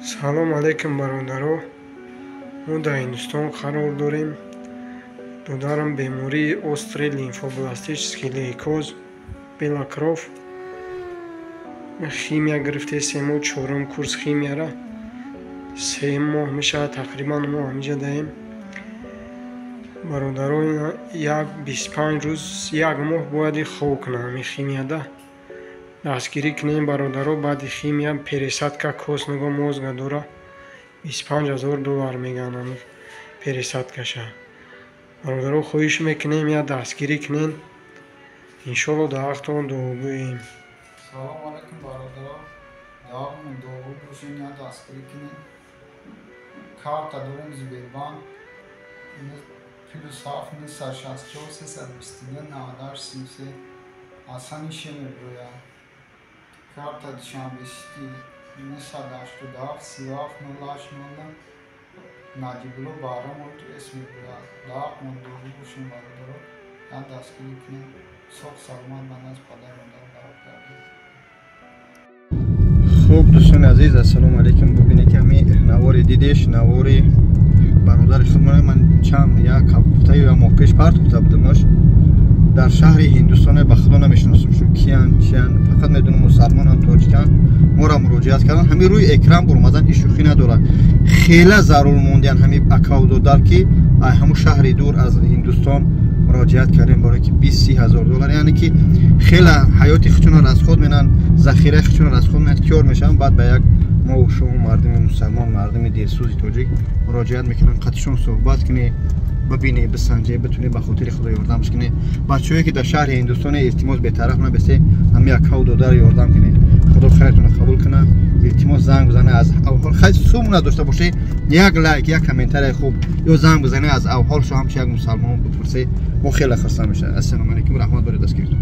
Салом алейкум, бародаро. Мо дар Ҳиндустон қарор дорем. Додарам бемории острый лимфобластический лейкоз, бела кровь, химия гирифтесем. Мо чорум курс химияра, 3 моҳ мешавад тақрибан мо ҳамиҷа даем, бародаро. Як 25 рӯз, як моҳ бояд хоб кунам. Ҳамин химияда дастгирӣ кунем, бародаро. Баъди химия пересадка костного мозга дора, 25 000 доллар мегӯянд ҳамин пересадкаша. Бародаро, хоҳиш мекунем, як дастгирӣ кунем. Иншолло, дар ҳақтон дуогӯем. Салому алайкум, бародаро. Даъвамон дуогӯ бошем, як дастгирӣ кунем. Карта дорем Сбербанк: +7 964 322 98 33. Ҳасани Шемербоя. Карта Душанбе Сити: 987 37 08 00, Наҷибулло Баҳромов с мебояд. Даъвамон дуогӯ бошем, бародаро, як дастгирӣ кунем. Соғ саломат ба назди падару модар барор кардем. Хуб, дӯстони азиз, ассалому алайкум. Бубинед, ки ҳамин навори дидеш, навори бародари худмон, ман чанд як ҳафта ё моҳ пеш парт гуфта будамаш. Дар шаҳри Ҳиндустоне, ба Худо намешиносам шу киян, чиян, фақат медонам мусалмонан, тоҷикан. Моро муроҷиат кардан, ҳамин рӯи экран буромадан, ин шӯхӣ надорад. Хела зарур мондиян ҳамин акаву додар, ки ай ҳамун шаҳри дур аз Ҳиндустон муроҷиат кардем, барое ки 20-30 ҳазор доллар, яъне ки хела ҳаёти худшонро расход менан, захираи худшонро расход менан, тиёр мешаванд. Баъд ба як мову шумо, мардуми мусалмон, мардуми дилсӯзи тоҷик муроҷиат мекунанд. Қатишон суҳбат кунӣ, бибинӣ, бисанҷӣ, битунӣ, ба хотири Худо ёрдамш кунӣ. Бачаҳое, ки дар шаҳри Ҳиндустоне, илтимос, бетараф набесе, ҳами акаву додар ёрдам кунед. Худо хайртонро қабул кунад. Илтимос, занг бизане, аз авҳол хай сум надошта бошӣ, як лайк, як комментарияи хуб ё занг бизане, аз авҳол шо ҳамчи як мусалмон бипурсӣ, мо хеле хурсанд мешавем. Ассалому алайкум, раҳмат барои дастгиритон.